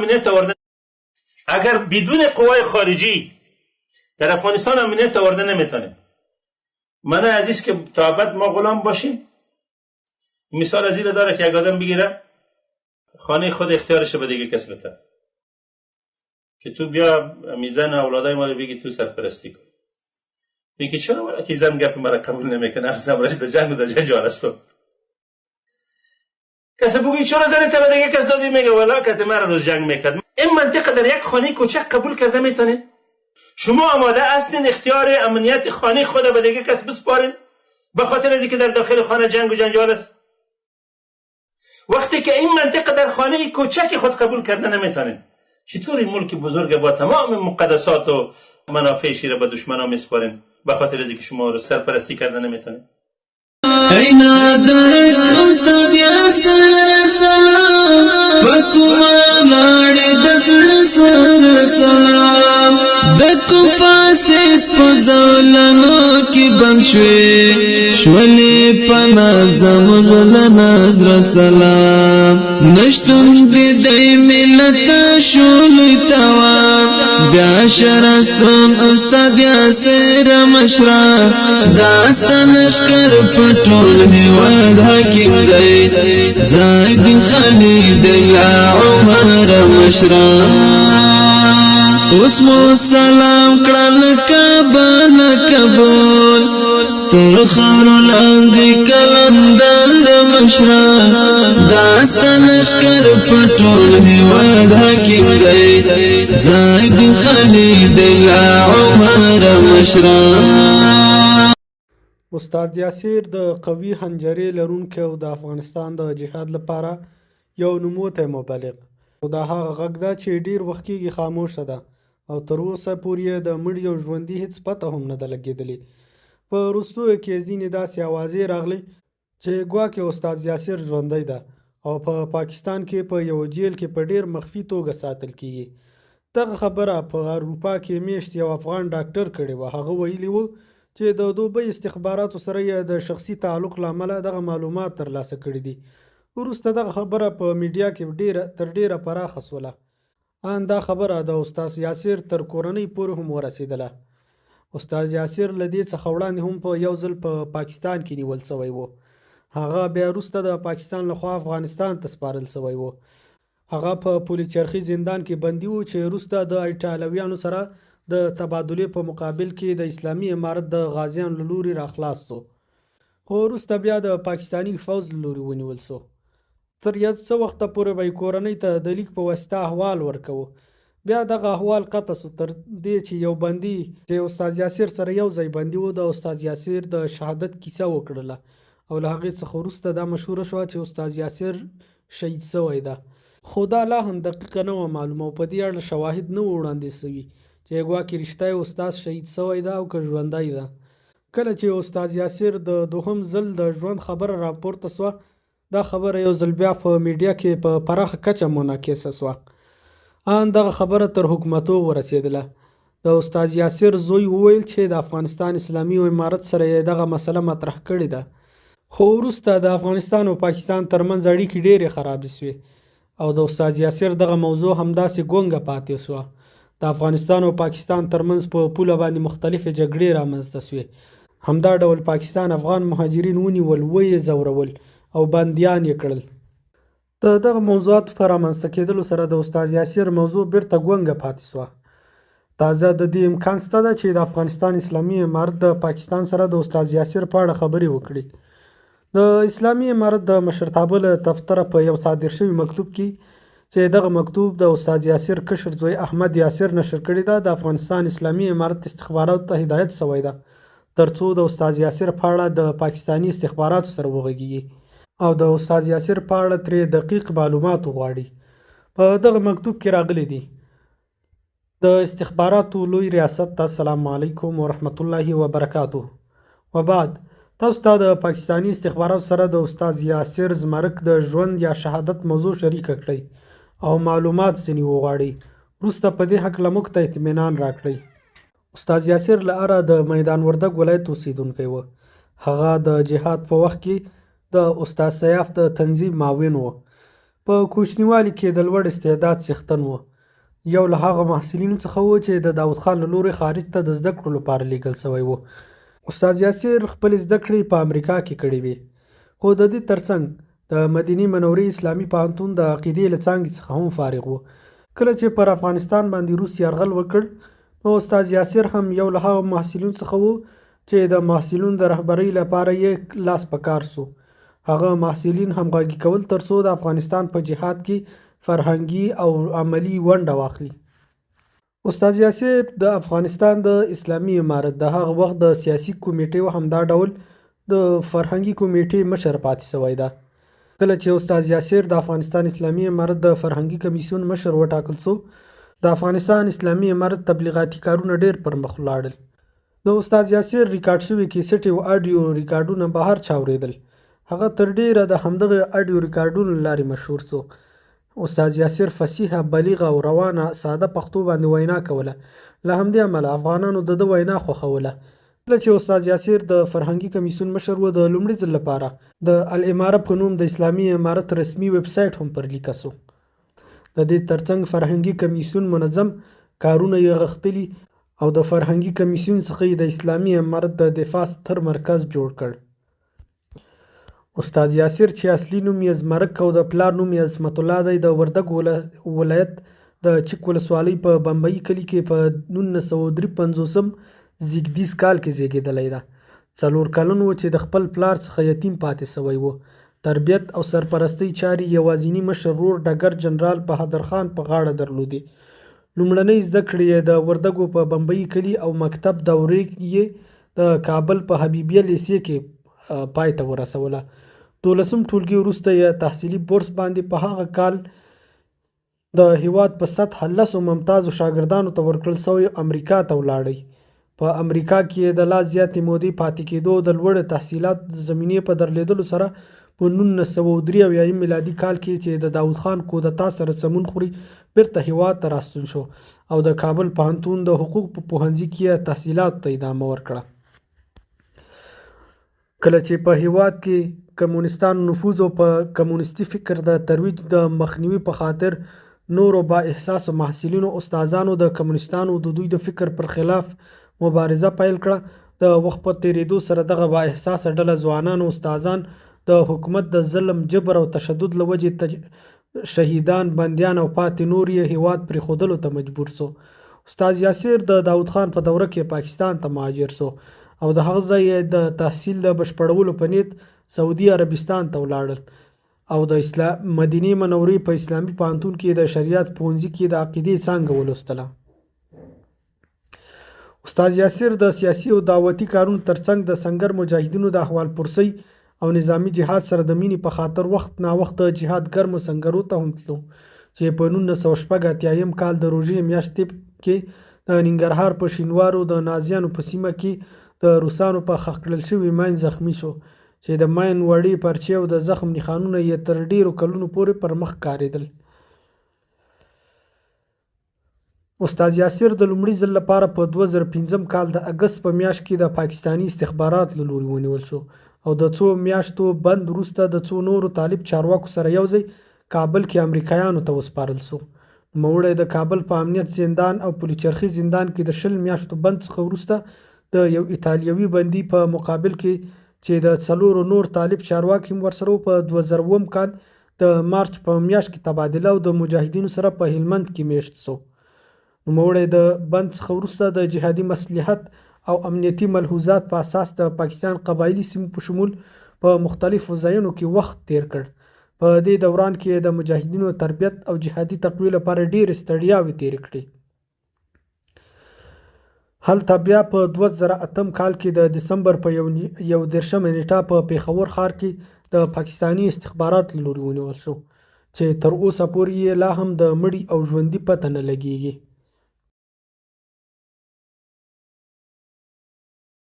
امنیت آورده. اگر بدون قوای خارجی در افغانستان امنیت آورده نمیتونیم. من عزیز که تا ابد ما غلام باشیم. مثال از این داره که یک آدم بگیره خانه خود اختیارش به دیگه کس بده که تو بیا میزن اولادای ما رو بگی تو سرپرستی کن. میگه چرا ولی که زن گپ مرا قبول نمیکنه، هر زمان در جنگ و در جنجال است. کسی بگوی چرا زن تو دیگه کس دادی؟ میگه والا که مرا روز جنگ میکرد. این منطقه در یک خانه کوچک قبول کرده میتونین؟ شما آماده هستین اختیار امنیت خانه خود به دیگه کس بسپارین به خاطر از اینکه در داخل خانه جنگ و جنجال است؟ وقتی که این منطقه در خانه کوچک خود قبول کرده نمیتونین، چطور این ملک بزرگ با تمام مقدسات و منافع شیره به دشمنان میسپارین به خاطر از اینکه شما رو سرپرستی کرده نمیتونین؟ اینا درک استاد یاسر سلام پکوما لاړې د زړه سره سلام د کوفاسد په زولنو کې بند شوې شولې پنا زموږ له نظر سلام نشتون دې د ملت شولې توان بیا شرستون استاد یاسر مشرا داستان لشکر په ټول هیواد حاکم دی زاید خالد لا عمر مشرا اوس مو سلام کړل کابل کبول تر خاورو لاندې کلندر مشرا داستان لشکر په ټول هیواد حاکم دی زاید خالد لا عمر مشرا. استاد یاسر د قوي حنجرې لرونکی او د افغانستان د جهاد لپاره یو نوموتی مبلغ، خو دا هغه غږ ده چې ډیر وخت کېږي خاموشه ده او تر اوسه پورې یې د مړي او ژوندي هیڅ پته هم نه ده لګېدلې. په وروستیو کې ځینې داسې اوازې راغلې چې ګواکې استاد یاسر ژوندی ده او په پاکستان کې په یوه جیل کې په ډیر مخفي توګه ساتل کیږي. دغه خبره په اروپا کې میشت یو افغان ډاکټر کړې وه. هغه ویلي وو چې د دوبۍ استخباراتو سره یې د شخصي تعلق له امله دغه معلومات ترلاسه کړي دي. وروسته دغه خبره په میډیا کې ډیره تر ډیره پراخه سوله. ان دا خبره د استاد یاسر تر کورنۍ پورې هم ورسېدله. استاد یاسر له دې څخه وړاندې هم په یو ځل په پاکستان کې نیول سوی و. هغه بیا وروسته د پاکستان لخوا افغانستان ته سپارل سوی و. هغه په پولي چرخي زندان کې بندي و چې وروسته د ایټالویانو سره د تبادلې په مقابل کې د اسلامي امارت د غازیانو له لوري راخلاص سو، خو وروسته بیا د پاکستاني فوځ له لوري ونیول سو. تر یو څه وخته پورې به یې کورنۍ ته د لیک په واسطه احوال ورکوه. بیا دغه احوال قطع سو تر دې چې یو بندي چې استاد یاسر سره یو ځای بندي و د استاد یاسر د شهادت کیسه وکړله او له هغې څخه وروسته دا مشهوره شوه چې استاد یاسر شهید سوی ده. خو دا لا هم دقیقه نه وه معلومه او په دې اړه شواهد نه وو وړاندې سوي چې ګواکې رښتیا یې استاد شهید سوی ده او که ژوندی ده. کله چې استاد یاسر د دوهم ځل د ژوند خبره راپورته سوه، دا خبره یو ځل بیا په میډیا کې په پراخه کچه منعکسه سوه. ان دغه خبره تر حکومتو ورسېدله. د استاد یاسر زوی وویل چې د افغانستان اسلامي امارت سره یې دغه مسله مطرح کړې ده. خو وروسته د افغانستان او پاکستان ترمنځ اړیکې ډېرې خرابې سوې او د استاد یاسر دغه موضوع همداسې ګونګه پاتې سوه. د افغانستان او پاکستان ترمنځ په پوله باندې مختلفې جګړې رامنځته سوې. همدا ډول پاکستان افغان مهاجرین ونیول، ویې ځورول او بندیان یې کړل. د دغه موضوعاتو په رامنځته کېدلو سره د استاد یاسر موضوع بیرته ګونګه پاتې سوه. تازه د دې امکان سته ده چې د افغانستان اسلامي امارت د پاکستان سره د استاد یاسر په اړه خبرې وکړي. د اسلامي امارت د مشرتابه له دفتره په یو صادر شوي مکتوب کې چې دغه مکتوب د استاد یاسر کشر زوی احمد یاسر نشر کړی ده، د افغانستان اسلامي امارت استخباراتو ته هدایت سوی ده ترڅو د استاد یاسر په اړه د پاکستاني استخباراتو سره وغږیږي او د استاد یاسر په اړه ترې دقیق معلومات وغواړي. په دغه مکتوب کې راغلي دي: د استخباراتو لوی ریاست ته السلام علیکم ورحمت الله وبرکاته. وبعد، تاسو ته د پاکستاني استخباراتو سره د استاد یاسر زمرک د ژوند یا شهادت موضوع شریکه کړئ او معلومات ځینې وغواړئ. وروسته په دې هکله موږ ته اطمینان راکړئ. استاد یاسر له اره د میدان وردګ ولایت اوسېدونکی و. هغه د جهاد په وخت کې د استاد سیاف د تنظیم معاون و. په کوچنیوالي کې د لوړ استعداد څښتن و. یو له هغه محصلینو څخه و چې د داود خان له لوري خارج ته د زده کړو لپاره لیږل شوی و. استاد یاسر خپلې زده کړې په امریکا کې کړې وې، خو د دې ترڅنګ د مدینې منورې اسلامي پوهنتون د عقیدې له څانګې څخه هم فارغ و. کله چې پر افغانستان باندې روس یرغل وکړ، نو استاد یاسر هم یو له هغو محصلینو څخه و چې د محصلینو د رهبرۍ لپاره یې لاس په کار شو. هغه محصلین همغږي کول ترڅو د افغانستان په جهاد کې فرهنګي او عملي ونډه واخلي. استاد یاسر د افغانستان د اسلامي امارت د هغه وخت د سیاسي کمیټې او همدا ډول د فرهنګي کمیټې مشر پاتې شوی ده. کله چې استاد یاسر د افغانستان اسلامي امارت د فرهنګي کمیسیون مشر وټاکل شو، د افغانستان اسلامي امارت تبلیغاتي کارونه ډېر پر مخ ولاړل. د استاد یاسر ریکارډ شوي کیسټې او اډیو ریکارډونه به هر چا اورېدل. هغه تر ډېره د همدغه اډیو ریکارډونو له لارې مشهور شو. استاد یاسر فصیحه، بلیغه او روانه ساده پښتو باندې وینا کوله. له همدې امله افغانانو د ده وینا خوښوله. کله چې استاد یاسر د فرهنګي کمیسیون مشر و، د لومړي ځل لپاره د الاماره په نوم د اسلامي امارت رسمي ویب سایټ هم پر لیکه شو. د دې ترڅنګ فرهنګي کمیسیون منظم کارونه یې غښتلي او د فرهنګي کمیسیون څخه یې د اسلامي امارت د دفاع ستر مرکز جوړ کړ. استاد یاسر چې اصلي نوم یې زمرک او د پلار نوم یې عصمت الله دی، د وردګ ولایت د چک ولسوالۍ په بمبئی کلي کې په 1953 زیږدیز کال کې زیږیدلی ده. څلور کلن و چې د خپل پلار څخه یتیم پاتې شوی و. تربیت او سرپرستۍ چارې یې یوازیني مشر ورور ډګر جنرال بهادر خان په غاړه درلودې. لومړنۍ زده کړې یې د وردګو په بمبئی کلي او مکتب دورې یې د کابل په حبیبیه لیسې کې پای ته ورسوله. دولسم ټولګي وروسته یې تحصیلي بورس باندې په هغه کال د هیواد په سطحه لسو ممتازو شاګردانو ته ورکړل شوی امریکا ته ولاړی. په امریکا کې یې د لا زیاتې مودې پاتې کېدو او د لوړو تحصیلاتو د زمینې په درلودلو سره په 1973 میلادي کال کې چې د داود خان کودتا سره سمون خوري، بیرته هیواد ته راستون شو او د کابل پوهنتون د حقوقو په پوهنځي کې یې تحصیلاتو ته ادامه ورکړه. کله چې په هیواد کې کمونستانو نفوذ او په کمونستي فکر د ترویج د مخنیوي په خاطر نورو با احساسو محصلینو استادانو د کمونستانو د دوی د فکر پر خلاف مبارزه پیل کړه، د وخت په تیریدو سره دغه با احساسه ډله ځوانان او استادان د حکومت د ظلم، جبر او تشدد له وجې شهیدان، بندیان او پاتې نور یې هیواد پرېښودلو ته مجبور سو. استاد یاسر د داود خان په دوره کې پاکستان ته مهاجر سو او د هغه ځای یې د تحصیل د بشپړولو په نیت سعودي عربستان ته ولاړل او د مدینې منورې په اسلامي پوهنتون کې د شریعت پوهنځي کې د عقیدې څانګه ولوستله. استاد یاسر د سیاسي او دعوتي کارونو ترڅنګ د سنګر مجاهدینو د احوال پرسۍ او نظامي جهاد سره د مینې په خاطر وخت ناوخت د جهاد ګرمو سنګرو ته هم تلو چې په 1986 کال د روژې میاشتې کې د ننګرهار په شینوارو د نازیانو په سیمه کې د روسانو په ښخ کړل شوي ماین زخمي شو چې د ماین وړې پرچې او د زخم نښانونه یې تر ډېرو کلونو پورې پر مخ ښکارېدل. استاد یاسر د لومړي ځل لپاره په 2005 کال د اګست په میاشت کې د پاکستاني استخباراتو له لوري ونیول شو او د څو میاشتو بند وروسته د څو نورو طالب چارواکو سره یوځای کابل کې امریکایانو ته وسپارل شو. نوموړی د کابل په امنیت زندان او پلچرخي زندان کې د 20 میاشتو بند څخه وروسته د یو ایتالیوي بندي په مقابل کې چې د څلورو نور طالب چارواکي هم ورسره وو، په 2007 کال د مارچ په میاشت کې تبادله او د مجاهدینو سره په هلمند کې میشت شو. نوموړی د بند څخه وروسته د جهادي مصلحت او امنیتي ملحوظات په اساس د پاکستان قبایلي سیمو په شمول په مختلفو ځایونو کې وخت تیر کړ. په دې دوران کې یې د مجاهدینو تربیت او جهادي تقویې لپاره ډېرې ستړیاوې تېرې کړې. هلته بیا په 2008 کال کې د دسمبر په 31 نېټه په پېښور ښار کې د پاکستاني استخباراتو له لوري ونیول شو چې تر اوسه پورې یې لا هم د مړي او ژوندي پته نه لګېږي.